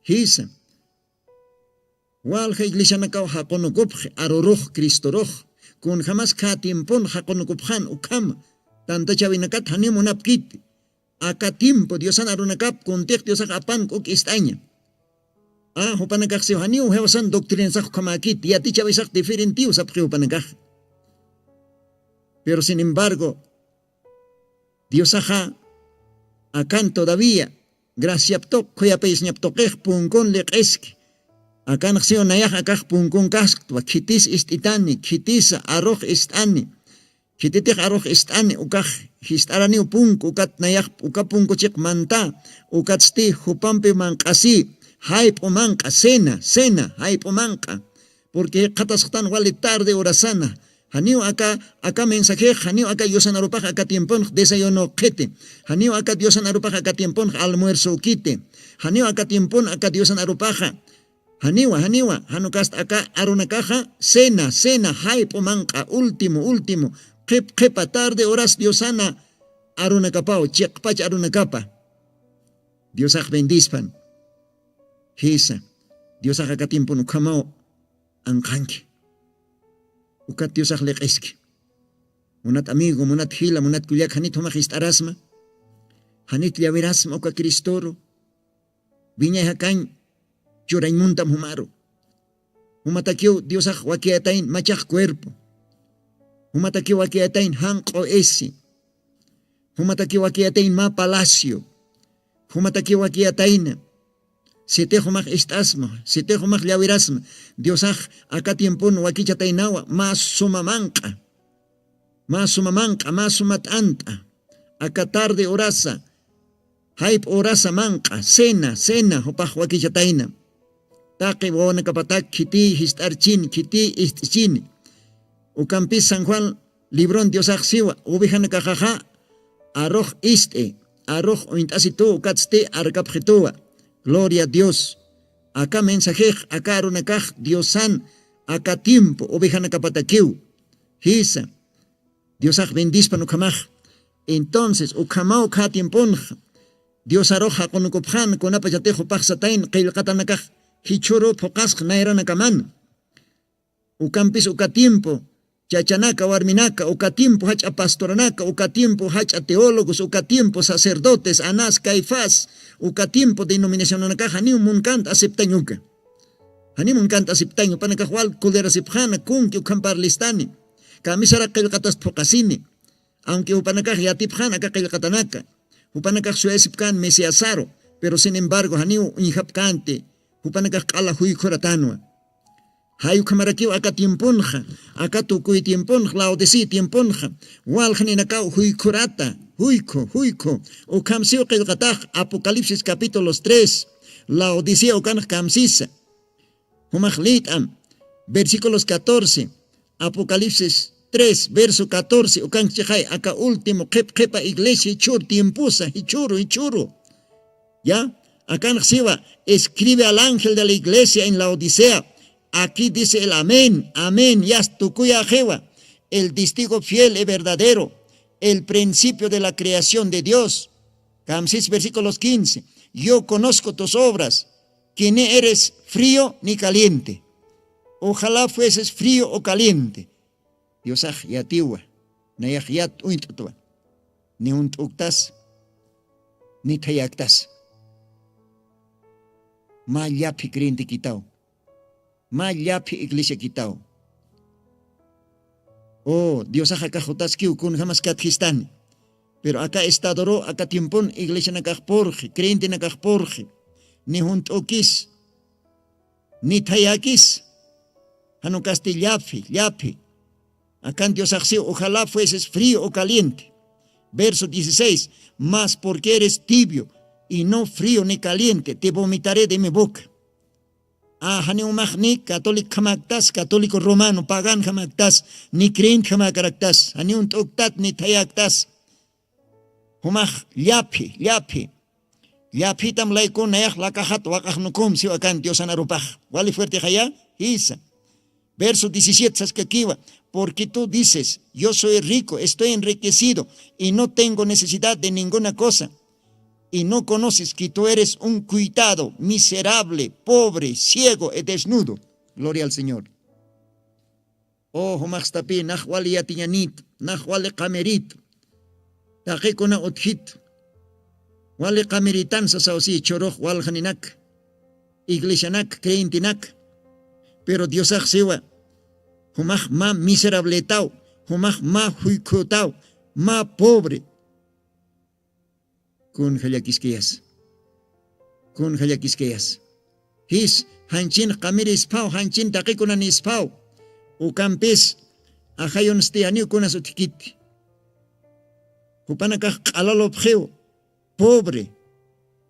Jisa. Walja iglesianakaw jaqunukupxi, arurux, Cristorux. Kunjamas kha tiempon jaqunukupxan ukhama. Tantachawinakat janiw munapkiti. Aka tiempo Diosan arunakap kuntix Diosax apan k'uk ist'aña. A, jupanakax siw janiw jiwasan doctrinasax ukhamäkiti, yatichawisax diferentiw sapxi jupanakax. Pero sin embargo, Diosaxa akan todavía graciaptuq, khuyapayasñaptuqix punkun liq'iski. Akanx siw nayax akax punkun kasktwa, khitis ist'itani, khitisa arux ist'ani. Khititix arux ist'ani, ukax jist'araniw punku, ukat nayax uka punku chiq manta, ukatsti jupampi manq'asi, jayp'u manq'a, cena, cena, jayp'u manq'a. Porque jikxatasxtan wali tarde horasana. Janiw aka, aka mensajix, janiw aka Diosan arupax aka tiemponx desayuno qhiti. Janiw aka Diosan arupax aka tiemponx almuerzo ukiti. Janiw aka tiempon aka Diosan arupaxa. Janiwa, janiwa, jan ukast aka arunakaxa, cena, cena, jayp'u manq'a, último, último, qhip, qhipa, tarde horas Diosana arunakapaw, chiqpach arunakapa. Diosax bendispan. Jisa, Diosax aka tiempon ukhamaw anqhanki. Ukat Diosax liq'iski. Munat amigo, munat jila, munat kullak, janit jumax ist'arasma. Janit llawirasma uka Cristoru. Wiñay jakañ churañ muntam jumaru. Jumatakiw Diosax wakiyatayn machax cuerpo. Jumatakiw wakiyatayn janq'u isi. Jumatakiw wakiyatayn mä palacio. Jumatakiw wakiyatayna. Sitix jumax ist'asma, sitix jumax llawirasma. Diosax aka tiempon wakichataynawa, mä suma manq'a. Mä suma manq'a, mä suma t'ant'a. Aka tarde horasa, jayp'u horasa manq'a, cena, cena, jupax wakichatayna. Taqi wawanakapatak khitï jist'archini, khitï ist'ichini. Ukampis San Juan libron Diosax siwa, ovejanakaxaxa, arux ist'i, arux uñt'asituw, ukatsti arkapxituwa. Gloria a Dios. Aka mensajix, aka arunakax Diosan, aka tiempo, ovejanakapatakiw. Jisa. Diosax bendispan ukhamax. Entonces, ukhamaw kha tiemponxa, Diosarux jaqunukupxan, kunapachatix jupax satayn qillqatanakax jichhüru phuqasx nayranakaman. Ukampis uka tiempo, chachanaka, warminaka, uka tiempo jach'a pastoranaka, uka tiempo jach'a teólogos, uka tiempo sacerdotes, Anás, Caifás, uka tiempo denominacionanakax janiw munkant aceptañ uka. Janiw munkant aceptañ, jupanakax wal colerasipxäna, kunki ukham parlistani. Kamisarak qillqatast phuqasini. Aunque jupanakax yatipxän aka qillqatanaka, jupanakax suyasipkän Mesiasaru, pero sin embargo, janiw uñjapkänti, jupanakax q'ala juykhuratanwa. Jay ukhamarakiw aka tiemponxa, aka tukuy tiemponxa, Laodicea tiemponxa, walja ninakaw juykhurata, juykhu, juykhu, ukham siw qillqatax, Apocalipsis capítulos tres, Laodicea ukanx kamsisa. Jumax liyt'am, versículos catorce, Apocalipsis tres, verso catorce, ukanx chixay, aka último, qhip qhipa iglesia, jichhür tiemposa, jichhüru, jichhüru. Ya, akanx siwa, escribe al ángel de la iglesia en Laodicea, aquí dice el amén, amén, yast tukuyaxiwa, el testigo fiel y verdadero, el principio de la creación de Dios. Kamsis, versículos quince, yo conozco tus obras, que ni eres frío ni caliente. Ojalá fueses frío o caliente. Diosax yatiwa, nayax yat uñt'twa, ni unt'uktas, ni thayaktas. Mä llaphi creyentekitaw, mä llaphi iglesiakitaw. O, Diosax akax jutaskiw kunjamas katjistani. Pero aka estadoru, aka tiempon iglesianakax purxi, creyentenakax purxi, ni junt'ukis, ni thayakis, jan ukasti llaphi, llaphi. Akan Diosax siw, ojalá fueses frío o caliente. Verso dieciséis, mas porque eres tibio y no frío ni caliente, te vomitaré de mi boca. A, janiw jumax ni católico jamaktas, católico romano, pagan jamaktas, ni creyente jamakaraktas, janiw t'uktat ni thayaktas. Jumax llaphi, llaphi. Llaphitam layku nayax lakaxat waqaxnukum siwa kan Diosan arupax. Wali fuerte jaya, jisa. Verso diecisiete saskakiwa, porque tú dices: "Yo soy rico, estoy enriquecido y no tengo necesidad de ninguna cosa". Y no conoces que tú eres un cuitado, miserable, pobre, ciego y desnudo. Gloria al Señor. O jumaxstapi, nax wali yatiñanit, nax wali qamirit, taqikuna utjit, wali qamiritan sasaw si churux waljaninak, iglesianak, creyentinak. Pero Diosax siwa, jumax mä miserabletaw, jumax mä juykhutaw, mä pobre. Kunja llakiskayas. Kunja llakiskayas. Jis, janchin qamirisphaw, janchin taqikunanispaw. Ukampis, ajayunsti janiw kunas utjkiti. Jupanakax q'alalupxiw, pobre.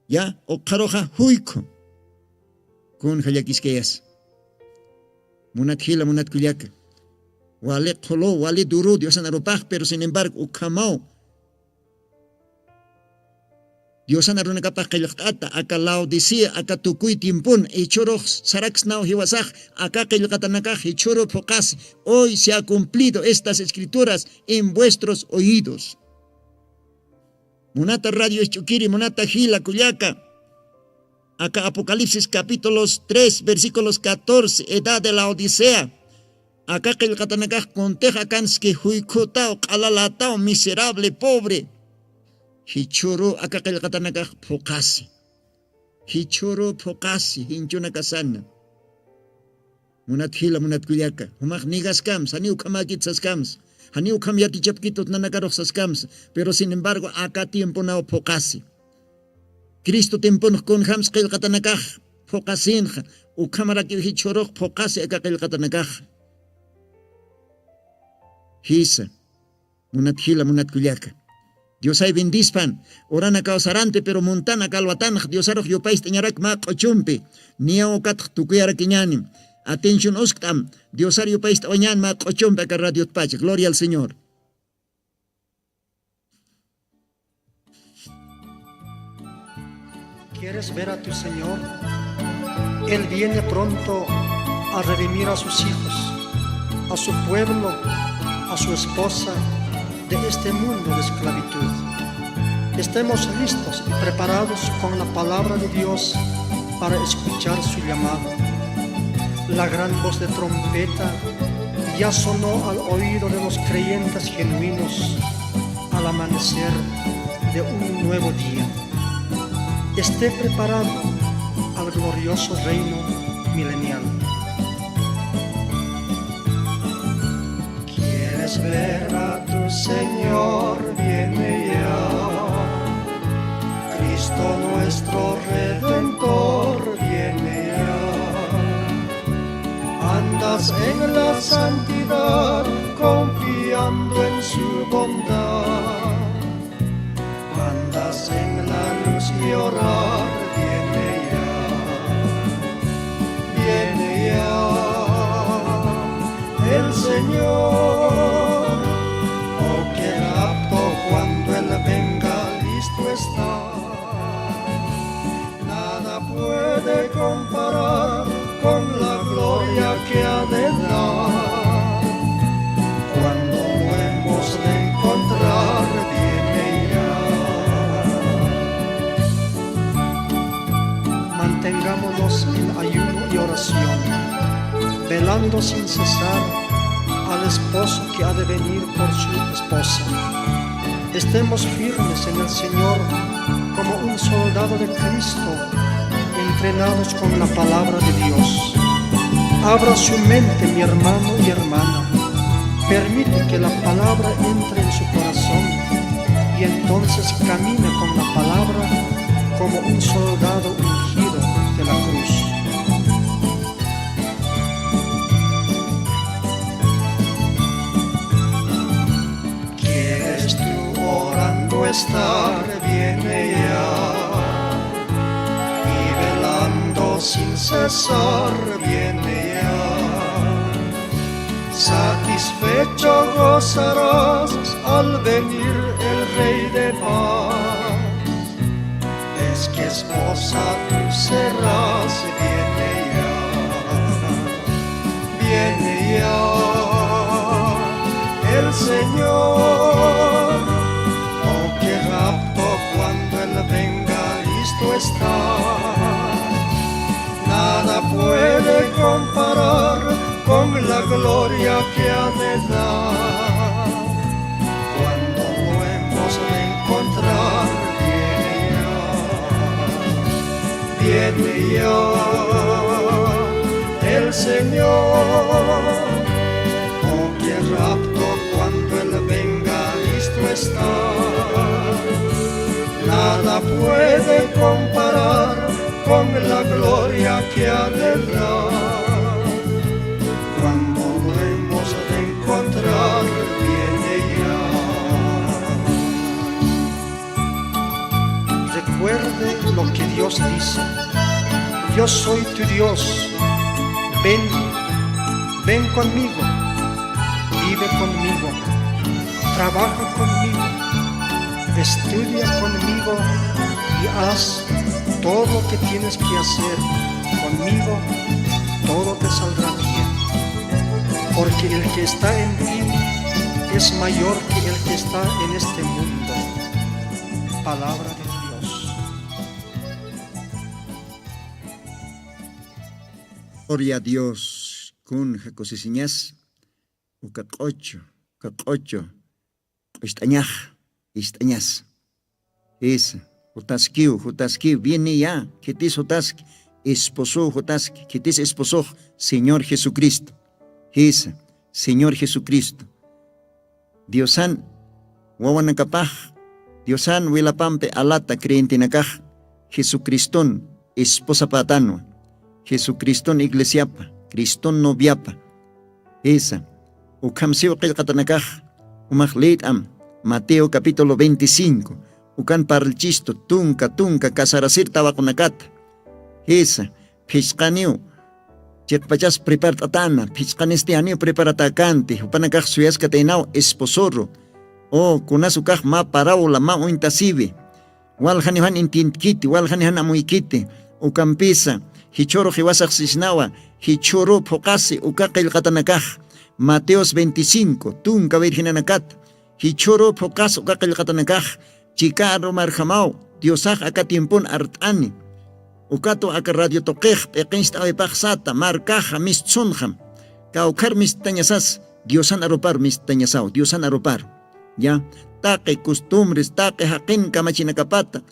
Ya, ukxaruxa juykhu. Kunja llakiskayas. Munat jila, munat kullaka. Wali qhulu, wali duru Diosan arupax, pero sin embargo, ukhamaw. Diosan arunakapax qillqt'ata, aka Laodicea, aka tukuy tiempon, jichhürux saraksnaw jiwasax, aka qillqatanakax jichhüru phuqasi, hoy se ha cumplido estas escrituras en vuestros oídos. Munata radio isch'ukiri, munata jila kullaka. Aka Apocalipsis capítulos tres, versículos catorce, edad de Laodicea. Aka qillqatanakax kuntix akanski juykhutaw, q'alalataw, miserable, pobre. Jichhüru aka qillqatanakax phuqasi. Jichhüru phuqasi, jinchunakasana. Munat jila, munat kullaka, jumax nigaskamsa, janiw ukhamäkit saskamsa, janiw ukham yatichapkitut nanakarux saskamsa, pero sin embargo, aka tiemponaw phuqasi. Cristo tiemponx kunjams qillqatanakax phuqasinxa, ukhamarakiw jichhürux phuqasi aka qillqatanakax. Jisa. Munat jila, munat kullaka. Diosay bendispan, uranakaw saranti, pero muntan aka alwatanx Diosarux yupayst'añarak mä q'uchumpi, niyaw ukatx tukuyarakiñäni. Atención uskt'am, Diosar yupayst'awañän mä q'uchumpi aka radiotpacha. Gloria al Señor. ¿Quieres ver a tu Señor? Él viene pronto a redimir a sus hijos, a su pueblo, a su esposa de este mundo de esclavitud. Estemos listos y preparados con la palabra de Dios para escuchar su llamado. La gran voz de trompeta ya sonó al oído de los creyentes genuinos al amanecer de un nuevo día. Esté preparado al glorioso reino milenial. ¿Quieres ver a tu Señor? Viene ya. Cristo nuestro Redentor viene ya. Andas en la santidad, confiando en su bondad. Andas en la luz y orar, viene ya, viene ya el Señor. Oh, qué rapto cuando Él venga, listo está. Nada puede comparar con la gloria que ha de dar. Cuando lo hemos de encontrar, viene ya. Mantengámonos en ayuno y oración, velando sin cesar al esposo que ha de venir por su esposa. Estemos firmes en el Señor como un soldado de Cristo, entrenados con la palabra de Dios. Abra su mente, mi hermano y hermana. Permite que la palabra entre en su corazón y entonces camina con la palabra como un soldado ungido de la cruz. ¿Quieres tú orando estar? Viene ya. Y velando Sin cesar viene ya. Satisfecho gozarás al venir el Rey de paz. Es que esposa tú serás, viene ya, viene ya el Señor. Oh, qué rapto cuando Él venga, listo está. Nada puede comparar con la gloria que ha de dar. Cuando lo hemos de encontrar, viene ya, viene ya el Señor. Oh, qué rapto cuando Él venga, listo está. Nada puede comparar con la gloria que ha de dar. Cuando lo hemos de encontrar, viene ya. Recuerde lo que Dios dice: "Yo soy tu Dios. Ven, ven conmigo, vive conmigo, trabaja conmigo, estudia conmigo y haz todo lo que tienes que hacer conmigo, todo te saldrá bien. Porque el que está en ti es mayor que el que está en este mundo". Palabra de Dios. Gloria a Dios. Kunja kusisiñas, uka q'uchu, uka q'uchu q'ucht'añax, ist'añas. Isa, jutaskiw, jutaskiw, viene ya, khitis jutaski, esposow jutaski, khitis esposox, Señor Jesucristo. Isa, Señor Jesucristo. Diosan wawanakapax, Diosan wilapampi alata creyentenakax, Jesucriston esposapätanwa, Jesucriston iglesiapa, Criston noviapa. Isa, ukham siw qillqatanakax, jumax liyt'am, Mateo capítulo veinticinco, ukan parlchistu tunka tunka casarasir tawaqunakata. Isa, phichqaniw chiqpachas prepart'atana, phichqanisti janiw preparatäkänti, jupanakax suyaskataynaw esposoru. O kunas ukax mä parawla, mä uñtasiwi. Waljaniw jan entiendkiti, waljaniw jan amuykiti. Ukampisa, jichhüru jiwasax sisnawa, jichhüru phuqasi uka qillqatanakax. Mateos veinticinco, tunka virgenanakata. Jichhüru phuqas uka qillqatanakax, chika arumarjamaw, Diosax aka tiempon art'ani. Ukatwa aka radio tuqix p'iqincht'äwipax sata, markaxa mistsunxam. Kawkhar mistañasas, Diosan aruparu mistañasaw, Diosan aruparu. Ya, taqi costumbres, taqi jaqin kamachinakapata,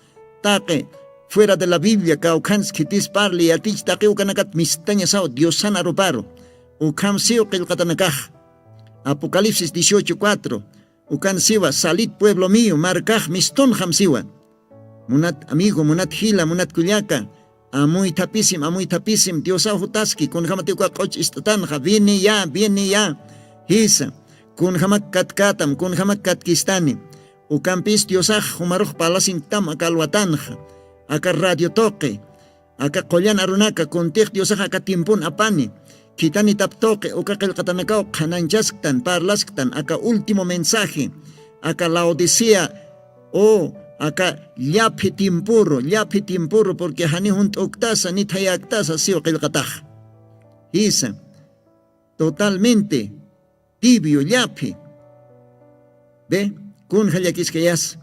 taqi fuera de la Biblia, kawkhans khitis parli yatich taqi ukanakat mistañasaw, Diosan aruparu. Ukham siw qillqatanakax. Apocalipsis dieciocho cuatro. Ukan siwa, "Salid pueblo mío, markax mistunxam" siwa. Munat amigo, munat jila, munat kullaka, amuythapisim, amuythapisim, Diosaw jutaski, kunjamati uka q'uch ist'atanxa, viene ya, viene ya. Jisa, kunjamak katkätam, kunjamak katkistani. Ukampis Diosax jumarux parlasinktam aka alwatanxa, aka radio tuqi. Aka qullan arunaka, kuntix Diosax aka tiempon apani. Khitanitap tuqi uka qillqatanakaw qhanañchasktan, parlasktan, aka último mensaje, aka Laodicea, o aka llaphi tiempuru, llaphi tiempuru, porque janiw junt'uktasa, ni thayäktasa, siw qillqatax. Jisa, totalmente tibio, llaphi. Ve, kunja llakiskayas.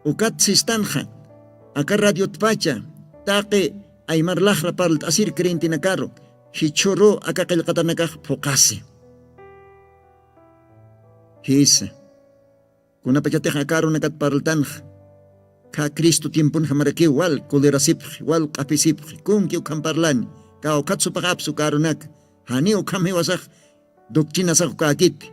Ukat sistanxa, aka radiotpacha, taqi aymar laxra parlt'asir creyentenakaru, jichhüru aka qillqatanakax phuqasi. Jisa. Kunapachatix aka arunakat parltanxa, khä Cristo tiemponjamarakiw wal colerasipxi, wal q'apisipxi, kunki ukham parlani, kawkhat supax apsu uka arunaka, janiw ukham jiwasax doctrinasax ukäkiti.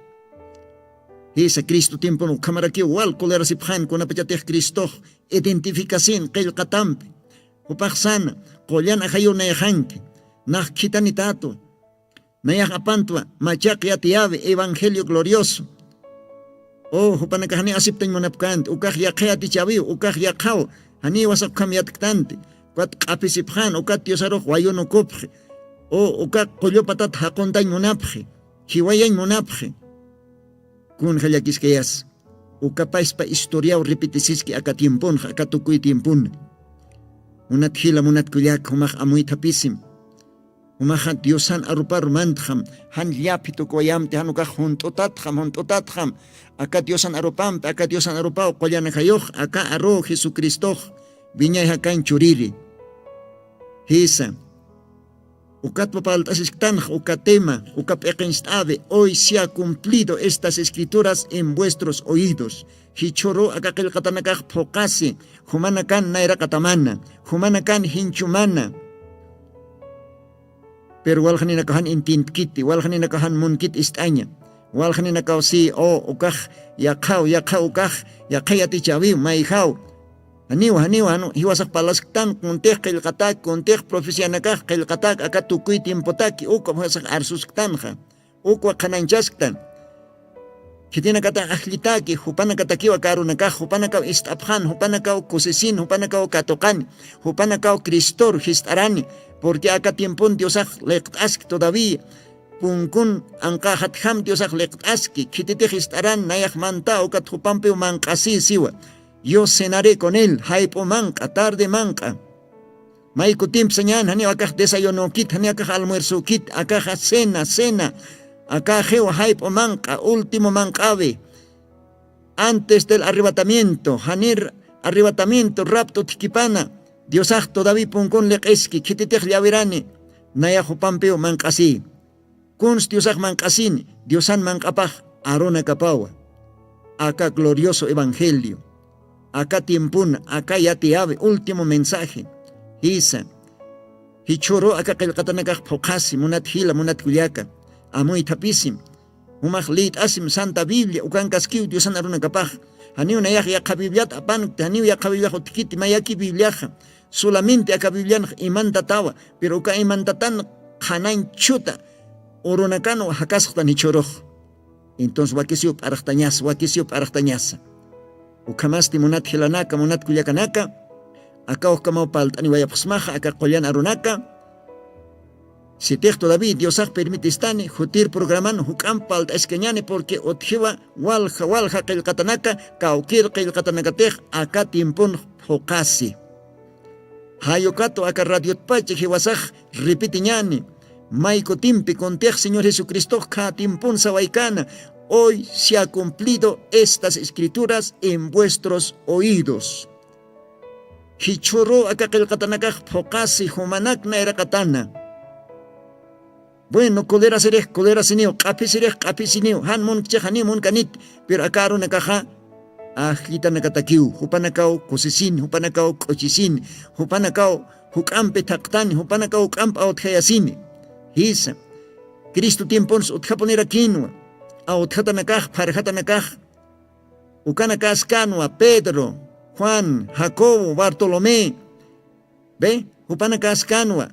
Jisa, Cristo tiempon ukhamarakiw wal colerasipxän, kunapachatix Cristox identificasin qillqatampi. Jupax sana, qullan ajayuw nayaxanki, nax khithanitatu. Nayax apantwa, machaq yatiyäwi, evangelio glorioso. O, jupanakax janiw aceptañ munapkänti, ukax yaqha yatichäwiw, ukax yaqhaw, janiw jiwasax ukham yatktanti. Ukat q'apisipxan, ukat Diosarux wayunukupxi. O uka qullupatat jaquntañ munapxi, jiwayañ munapxi. Kunxa llakiskayas, ukapaspa historiaw repetisiski aka tiemponxa, aka tukuy tiempona. Munat jila, munat kullak, jumax amuythapisim. Jumaxa Diosan arupar mantxam, jan llaphi tukuwayamti, jan ukax junt'utatxam, junt'utatxam. Aka Diosan arupampi, aka Diosan arupaw qullan ajayux, aka aru Jesucristox, wiñay jakañ churiri. Jisa. Ukatpa palt'asisktanx uka tema, uka p'iqinst'awi, hoy se ha cumplido estas escrituras en vuestros oídos. Jichhuru aka qillqatanakax phuqasi, jumanakan nayraqatamana, jumanakan jinchumana. Pero waljaninakaw jan intintkiti, waljaninakaw jan munkit ist'aña, waljaninakaw si o ukax yaqhaw, yaqhaw ukax, yaqha yatichawiw, mayjaw. Janiw, janiw, jan jiwasax parlasktan, kuntix qillqatak, kuntix profecianakax qillqatak, aka tukuy tiempotaki, ukwa jiwasax arsusktanxa, ukwa qhanañchasktan. Khitinakatax ajllitaki, jupanakatakiw aka arunakax, jupanakaw ist'apxan, jupanakaw kusisin, jupanakaw katuqani, jupanakaw Cristor jist'arani, porque aka tiempon Diosax liqt'aski todavía. Punkun anqaxatjam Diosax liqt'aski, khititix ist'aran, nayax manta ukat jupampiw manq'asi siwa. Yo cenaré con él, jayp'u manq'a, tarde manq'a. May kutimpi sañan, janiw akax desayunokit, janiw akax almuerzokit, akaxa cena, cena. Akaxiw jayp'u manq'a, último manq'awi. Antes del arrebatamiento, janir arrebatamiento, rapto thikipana, Diosax todavía punkun liq'iski, khititix llawirani, nayax jupampiw manq'asi. Kuns Diosax manq'asini, Diosan manq'apax arunakapawa. Aka glorioso evangelio, aka tiempona, aka yatiyawi, último mensaje. Jisa. Jichhuru aka qillqatanakax phuqhasi, munat jila, munat kullaka. Amuythapisim. Jumax liyt'asim Santa Biblia, ukankaskiw Diosan arunakapax. Janiw nayax yaqha Bibliat apankti, janiw yaqha Bibliax utjkiti, mayaki Bibliaxa. Solamente aka Biblianx imantatawa, pero uka imantatan qhanañchuta urunakanwa jakasxtan jichhurux. Entonces wakisiw p'arxtañasa, wakisiw p'arxtañasa. Ukhamasti munat jilanaka, munat kullakanaka, aka ukhamaw palt'aniwayapxsmaxa, aka qullan arunaka. Sitix todavía Diosax permitistani, jutir programan juk'amp palt'askañani, porque utjiwa walja, walja qillqatanaka, kawkir qillqatanakatix aka tiempon phuqasi. Jayukatu aka radiotpacha jiwasax repitiñani. May kutimpi kuntix Señor Jesucristox khä tiempon sawaykana, hoy se ha cumplido estas escrituras en vuestros oídos. Jichhuru aka qillqatanakax phuqasi, jumanak nayraqatana. Bueno, colerasirix colerasiniw, q'aphisirix q'aphisiniw, jan munkchix janiw munkanit, pero aka arunakaxa ajllitanakatakiw, jupanakaw kusisin, jupanakaw k'uchisin, jupanakaw juk'ampi thaqtani, jupanakaw juk'amp awtjayasini. Jisa. Cristo tiempons utjapunirakïnwa. Awtjatanakax, pharjatanakax. Ukanakaskanwa Pedro, Juan, Jacobo, Bartolomé. Ve, jupanakaskanwa.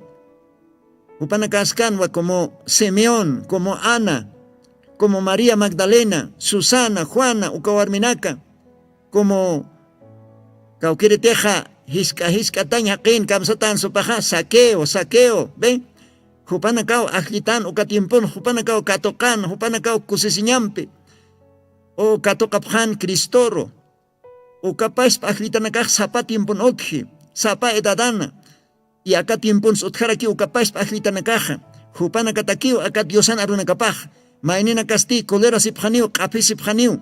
Jupanakaskanwa como Simeón, como Ana, como María Magdalena, Susana, Juana, uka warminaka, como kawkiritixa jisk'a jisk'atañ jaqin kamsatan supaxa, Zaqueo, Zaqueo, ve. Jupanakaw ajllitan uka tiempon, jupanakaw katuqan, jupanakaw kusisiñampi. O katuqapxan Cristoru. Ukapaspa ajllitanakax sapa tiempon utji, sapa edadana. Y aka tiempons utjaraki ukapaspa ajllitanakaxa. Jupanakatakiw aka Diosan arunakapax. Mayninakasti colerasipxaniw, q'aphisipxaniw.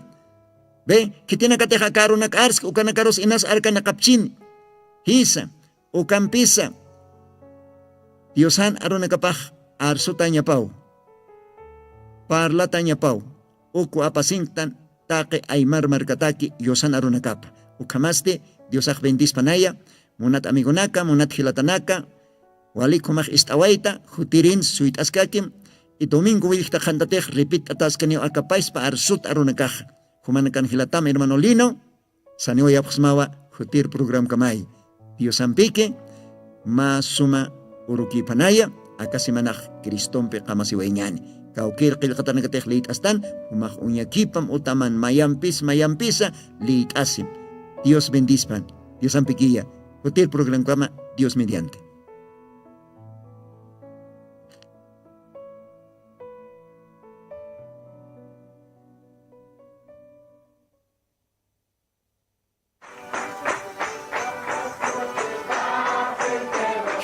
Ve, khitinakatix aka arunak arski, ukanakarus inas arkanakapchini. Jisa, ukampisa. Diosan arunakapax arsutañapaw. Parlatañapaw. Uku apasinktan taqi aymar markataki Diosan arunakapa. Ukhamasti Diosax bendispanaya, munat amigonaka, munat jilatanaka, walik jumax ist'awayta, jutirin suyt'askakim, y domingo willjta qhantatix repitt'ataskaniw aka paspa arsut arunakaxa. Jumanakan jilatam hermano Lino, saniwayapxsmawa jutir programkamay. Diosampiki mä suma urukïpanaya, aka semanax Cristompi qamasiwayñani. Kawkir qillqatanakatix liyt'astan, jumax uñakipam utaman mayampis mayampisa liyt'asim. Dios bendispan. Diosampikiya. Hotel programkama Dios mediante.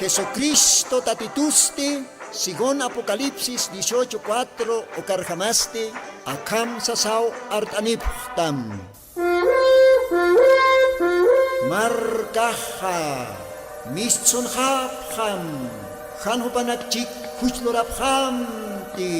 Jesucristo Tatitusti, según Apocalipsis dieciocho cuatro ukarjamasti, akham sasaw art'anipxtam. Markaxa mistsunxapxam, jan jupanakchik juch lurapxamti.